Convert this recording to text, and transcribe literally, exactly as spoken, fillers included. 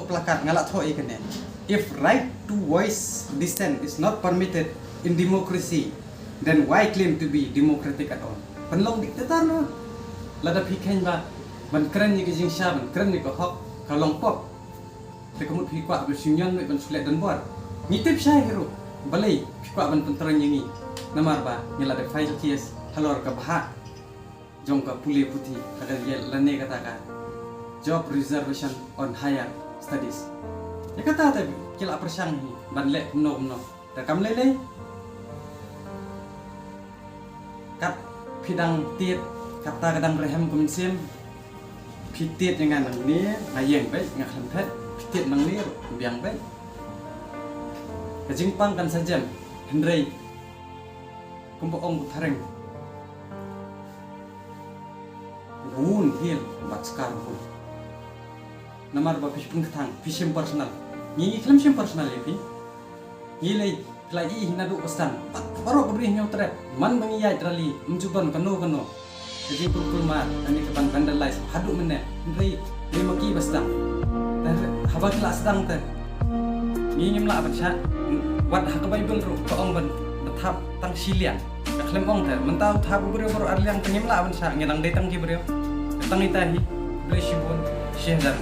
placard nga la thoh ïa kane. If right to voice dissent is not permitted in democracy, then why claim to be democratic at all? Pynlong dictator noh. Lada phi kheiñ ba ban kren ïa ka jingshisha, ban kren ïa ka hok, ka long pop. Te ka mut phi kwah ban shu ñion ban shu leh donbor. Ngi tip shai hi ruh. Balei phi kwah ban pyntrei ïa ngi? Namar ba ngi la dep file case halor ka bhah jong ka pule puthi, ka ka ye lane kata ka job reservation on higher studies. Ïa kata te ki la pyrshang hi ban leh kumno kumno. Te kam lei lei. Kat phi dang tied, kat ta ka dang rhem kum sim. Phi tied ïa nga nangne, nga ïeng beit, nga khlem thet. Phi tied nangne, biang beit. Ka jingpang kan sa jem, hynrei kumba ong u thareng, wound heal but scar hold. Namar ba phi pynktang, phi shim personal. Ngi ngi khlem shim personal ïa phi. Ngi lei phi la i hi naduh ba sdang. Pat baroh ka bri hynñiew trep, man ba ngi ïaid rally, ym ju don kano kano ka jingkulkul mar, kane ka ban vandalize haduh mynne. Hynrei dei ma ki ba sdang. Te haba ki la sdang te, ngi ngim lah ban shah. Wat ha ka Baibl ruh ka ong ban, ba thap tang shi liang. Ka khlem ong te, mynta u thap u briew baroh ar liang te ngim lah ban shah, ngi dang dei tang ki briew. Tang ita hi, Blei shibun, shi hajar.